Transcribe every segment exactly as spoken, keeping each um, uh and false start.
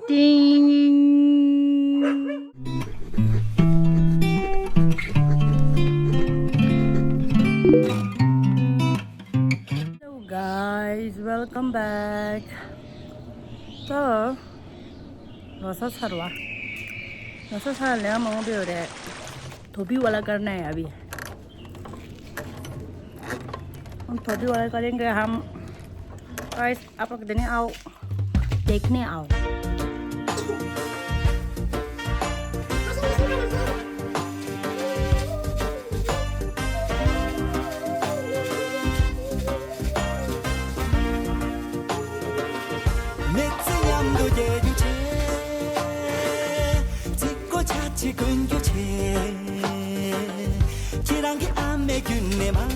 ཏིང། Hello guys, welcome back. ད་ལོ་གསར་ཚར་བ། ལོ་གསར་ཚར་ལས་མང་པོ་ཡོད་རེད། धोबी वाला करना है अभी। हम धोबी वाला करेंगे हम। गाइस, आप लोग देने आओ, देखने आओ। མི་ཚེ་མཉམ་དུ་སྐྱེལ་རྒྱུ་བྱས། རྩིག་པ་ཆ་གཅིག་གོན་རྒྱུ་བྱས། ཁྱེད་རང་གི་ཨ་མའི་རྒྱུད་ནས་མར་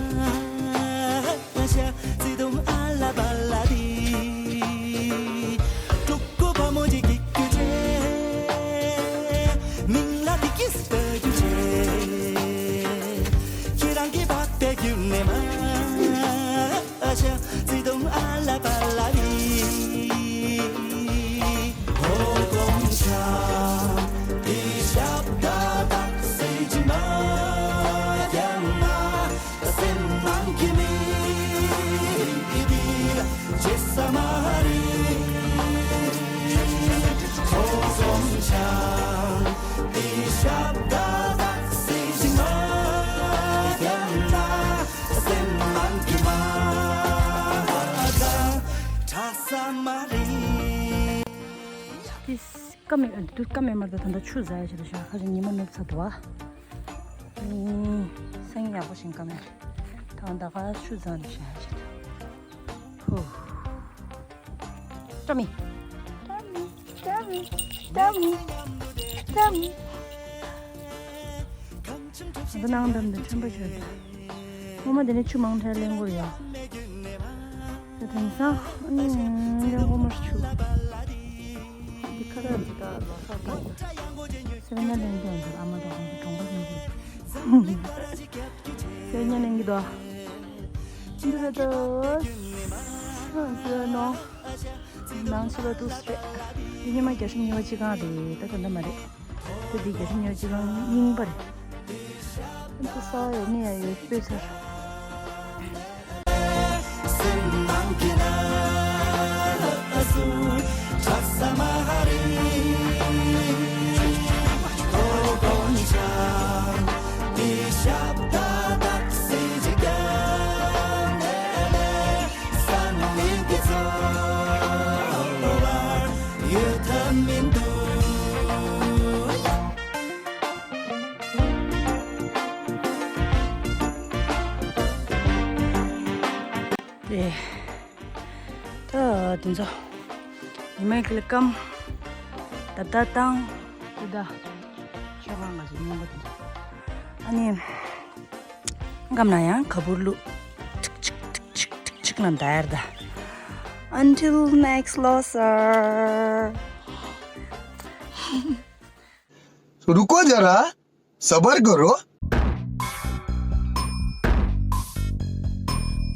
ཤ་བརྩེ་དུང་ཨ་ལ་པ་ལ་དེ། ཕྲུ་གུ་བུ་མོ་གཅིག་སྐྱེ་རྒྱུ་བྱས། མིང་ལ་བདེ་སྐྱིད་ཟེར་རྒྱུ་བྱས། ཁྱེད་རང་གི་པ་ཕའི་རྒྱུད་ནས་མར་ཤ་བརྩེ་དུང་ཨ་ལ་པ་ལ་རི། ཧོ་དགོང་ཆ་དེ་ཞབས་ད་དག་སེ་ཇི་མ་རྒྱ་མ་སེམས་ནང་གི་མི་དེ་ལ་བརྗེད་ས་མ་རེད། ཧོ་དགོང་ཆ་དེ་ཞབས་ད་དག་སེ་ཇི་མ་རྒྱ་མ་སེམས་ནང་གི་མ་ད་ཁྲ་ས་མ་རེད། ཏིས་ཀ་མེད་ཨ་འདི་དུས་ཀ་མེད་མར་ད་ད་ལྟ་ཆུ་ཟ་ཡ་ཆེ་ད་ཤ་ཁ་ཅིག་ཉི་མ་ནུབ་ཚར་འདུག་ཨ། ཨུམ། སེང་ཡག་པོ་ཞིག་ཀ་མེད། ད་ད་ག་ཆུ་ཟ་ནས་ཤ་ཡ་ཆེ་ད། ཧུ། ཀྲ་མི། ཀྲ་མི། ཀྲ་མི། ཀྲ་མི། ད་ནང་འདམ་དུ་ཁྲོན་པ་ཞོད་དུ། ངོ་མ་དེ་ནས་ཆུ་མང་ཐལ་ལེན་དགོས་ཡོད། དེ་དེང་སང་ཨ་ནི་ལེན་དགོས་མར་ཆུ། འདི་ཁ་ཁ་འདི་ད་ལོ་སར་དང་། སེ་བ་ཉ་ལེན་དགོས་འདུག་ཨ་མ་དང་ཁོང་གི་གྲོང་པ་ལེན་དགོས། སེ་བ་ཉ་ལེན་གི་འདུག་འདི་ལ་ད་ཟེར་ནོ། ནང་ཆུ་ལ་ཏུ་སྤྲད། འདི་ཉི་མ་བརྒྱ་ཤོག་ཉི་མ་གཅིག་གང་རེད་ད་ད་ལྟ་མ་རེད། ད་འདི་བརྒྱ་ཤོག་ཉི་མ་གཅིག་གང་རྙིང་པ་རེད། ད་ས་ཡོད་གནས་ཡ་ཡོད་སྤོས་ཚར། སེམས་ནང་གི་ན་སུ་ཁྲ་ས་མ་ཧ་རི། ཨོ་དགོང་ཆ་དེ་ཞབས་ད་དག་སེ་ཇི་རྒྱ་ནས་ལས། སང་ཉིན་གྱི་འཚོ་བར་ཡོད་ཐབས་མི་འདུག་ཨེ། ད་དེ་ཚོ་ཉི་མའི་ཀི་ལི་ཀམ་ད་ད་བཏང་དེ་ད་ཆོས་ཁང་ང་ཚོ་སྙན་པོ་དེ་ཚོ་ཨ་ནི། སྐམ་ན་ཡང་ག་བུར་བླུག་ཁྲིག་ཁྲིག་ཁྲིག་ཁྲིག་ཁྲིག་ཁྲིག་ན་འདར་ད། Until next ལོ་སར། रुको जरा, सबर करो।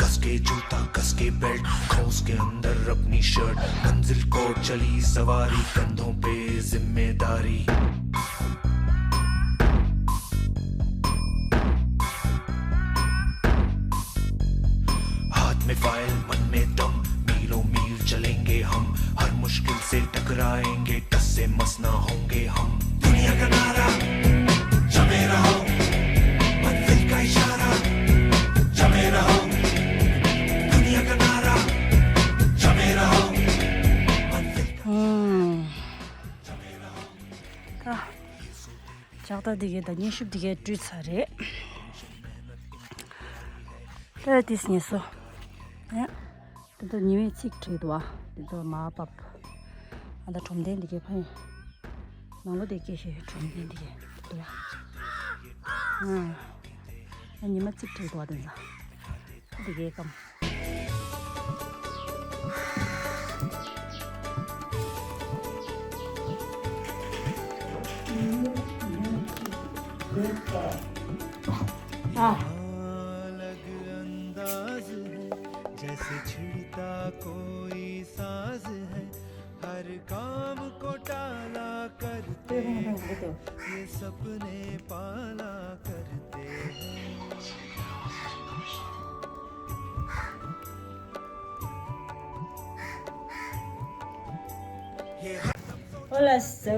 कस के जूता, कस के बेल्ट, खोस के अंदर अपनी शर्ट, मंजिल को चली सवारी, कंधों पे जिम्मेदारी। हाथ में फाइल, मन में दम, मीलों मील चलेंगे हम, हर मुश्किल से टकराएंगे, टस से मस ना होंगे हम। दुनिया का नारा, जमे रहो, मंजिल का इशारा, जमे रहो, दुनिया का नारा, जमे रहो, मंजिल का हम्म। ད། ལྕགས་རྟ་འདི་གའི་ད་མཉེན་ཤུབས་འདི་གའི་བཀྲུས་ཚར་རེད། ད་དེ་སྙེ་སོ། ཡ། ད་ད་ཉི་མས་ཚིག་བྲིས་འདུག་ཨ། འདི་ཚོ་མ་བབས། ཨ་ད་གྲོང་སྡེ་འདི་གའི་ཕ་ཡིན། ནང་ལོ་དེ་སྐད་ཤེས་གྲོང་སྡེ་འདི་གའི་འདུག་ཨ། ཨ། ཉི་མ་ཚིག་བྲིས་འདུག་ཨ་དེ་ཚོ། འདི་གའི་སྐམ། ཨ། अलग अंदाज है, जैसे छिड़ता कोई साज है। हर काम को टाला करते हैं, ये सपने पाला करते हैं। ཨོ་ལ་སོ།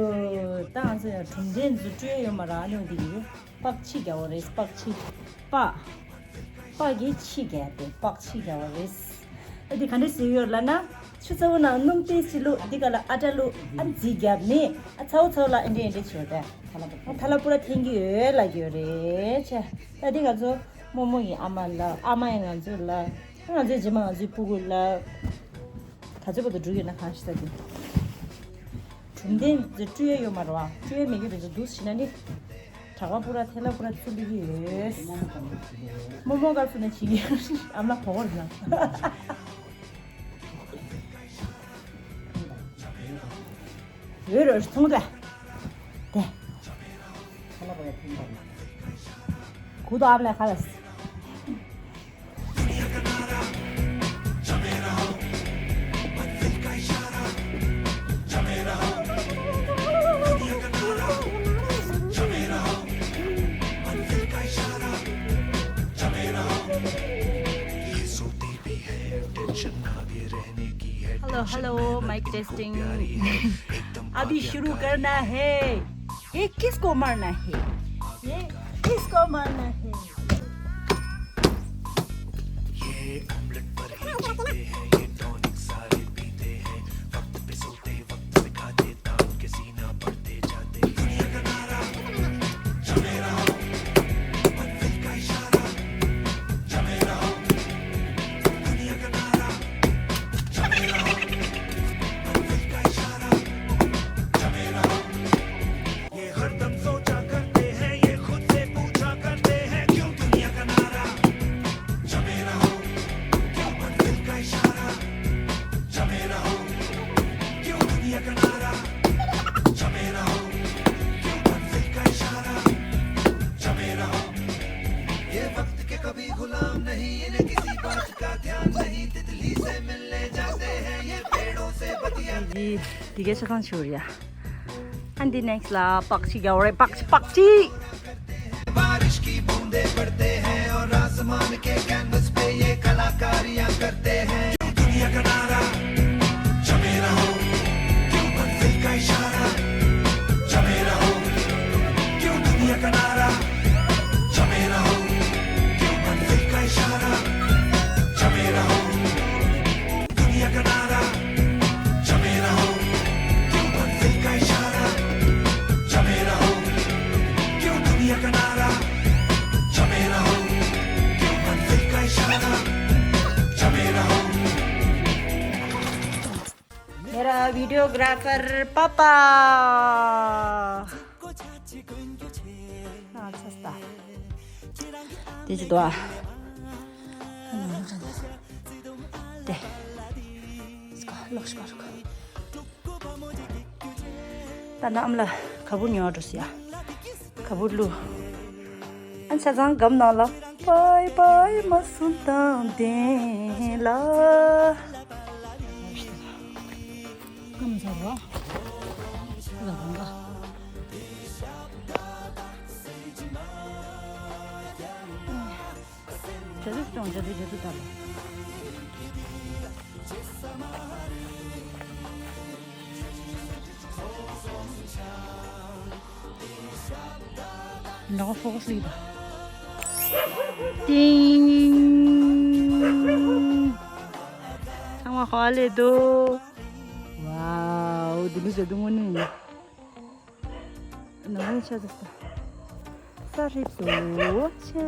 ད་ང་ཚོ་ཡང་གྲུབ་འབྲས་འཛུགས་སྤྲོད་ཡོད་མ་རག་ནོ་འདི་གི་པགས་ཕྱིས་རྒྱག་པ་རེད། པགས་ཕྱིས། པགས། པགས་ཀྱི་ཕྱིས་རྒྱག་སྟེ་པགས་ཕྱིས་རྒྱག་པ་རེད། ཨ་འདི་ག་འདྲས་བཟོས་ཡོད་ལབ་ན། ཆུ་ཚ་བོ་ནང་སྣུམ་ཏོག་ཙམ་བླུགས། འདི་ག་ལ་ཨ་ཏྲ་བླུགས། ཨ་རྫིས་བརྒྱབ་ནས་ཨ་ཚ་བོ་ཚ་བོ་ལ་ཨེ་འདྲས་ཨེ་འདྲས་བྱོས་ཏེ། ཐ་ལ་པུ་ར་འཐེན་གྱི་ཡོད་ལབ་ཀྱི་ཡོད་རེད་ཆེ། ད་འདི་ང་ཚོ་རྨོ་མོ་ཡི་ཨ་མ་ལ། ཨ་མ་ཡི་ང་ཚོ་ལ། ང་ཚོའི་རྗེས་མ་ང་ཚོའི་སྤུ་གུ་ལ། ག་ཚོད་བར་དུ་འགྲོ་ཡོད་ན་གང་ཤེས་ས་དེ། གྲུབ་འབྲས་འདི་སྤྲོད་ཡས་ཡོད་མ་རེད་བ། སྤྲོད་ཡས་མེད་ཀྱི་དེ་ཚོ་འདུག་ཟེར་ན་ནི། གྲགས་པ་པུ་ར་ཐལ་ལ་པུ་ར་ཚུར་ལི་གི་ཡོད། རྨོ་མོ་ག་ཚོད་ན་བྱེད་ཀྱི་ཨ་མ་གོ་བར་ན། ཡོད་རེད་ཚོང་རེད། དེ། གུ་དོ་ཨ་མ་ལ་ཁ་ལ། Hello, hello, mic testing. अभी शुरू करना है। ये किसको मारना है? ये किसको मारना है? ये ऑमलेट पर ही जीते हैं, ये टॉनिक सारे पीते हैं, वक्त पे सोते, वक्त पे खाते, तान के सीना बढ़ते जाते। दुनिया का नारा, जमे रहो, मंजिल का इशारा, जमे रहो। दुनिया का नारा, जमे रहो, मंजिल का इशारा, जमे रहो। ये हरदम सोचा करते हैं, ये खुद से पूछा करते हैं, क्यों दुनिया का नारा, जमे रहो, क्यों मंजिल का इशारा, जमे रहो, क्यों दुनिया का नारा, जमे रहो, क्यों मंजिल का इशारा, जमे रहो। ये वक्त के कभी गुलाम नहीं, इन्हें किसी बात का ध्यान नहीं, तितली से मिलने जाते हैं, ये पेड़ों से बतिया। जी, ठीक है, शतान शूर्या। And the next la, पक्षी क्या हो रहा है? पक्षी, पक्षी। बारिश की बूंदें पड़ते हैं और आसमान के कैनवस पे ये कलाकारियां करते हैं। क्यों दुनिया का नारा, जमे रहो, क्यों मंजिल का इशारा, जमे रहो, क्यों दुनिया का नारा, जमे रहो, क्यों मंजिल का इशारा, जमे रहो। दुनिया का नारा, जमे रहो, क्यों मंजिल का इशारा, जमे रहो, क्यों दुनिया का नारा, जमे रहो, क्यों मंजिल का इशारा, जमे रहो। मेरा वीडियोग्राफर पापा। हाँ, सस्ता। तेज दुआ। दे। इसको लक्ष्य कर। ད་ནི་ཨམ་ལ་ག་བུར་ཉོ་འགྲོ་སི་ཡ། ག་བུར་ལུ། ཨན་ཆ་ཚང་སྒམ་ནང་ལ། པའི་པའི་མ་སུན་དང་ལྡན་ལ། སྐམ་ཚར་བ། ལ་རང་ག་ཇ་དུ་སོང་། ཇ་དུ་ཇ་དུ་ད་ལ། ནོ་ཧྥོ་ཀ་སི་ལི་ད། ཏིང་། ཚང་མ་ཧོ་ལེ་དོ། ཝའོ། དེ་ནི་ཇ་དུ་དངོས་གནས་ནི། ནོ་ཧྥོ་ཆ་ཟིག་ད། ས་རིབ་དོ་ཆེ།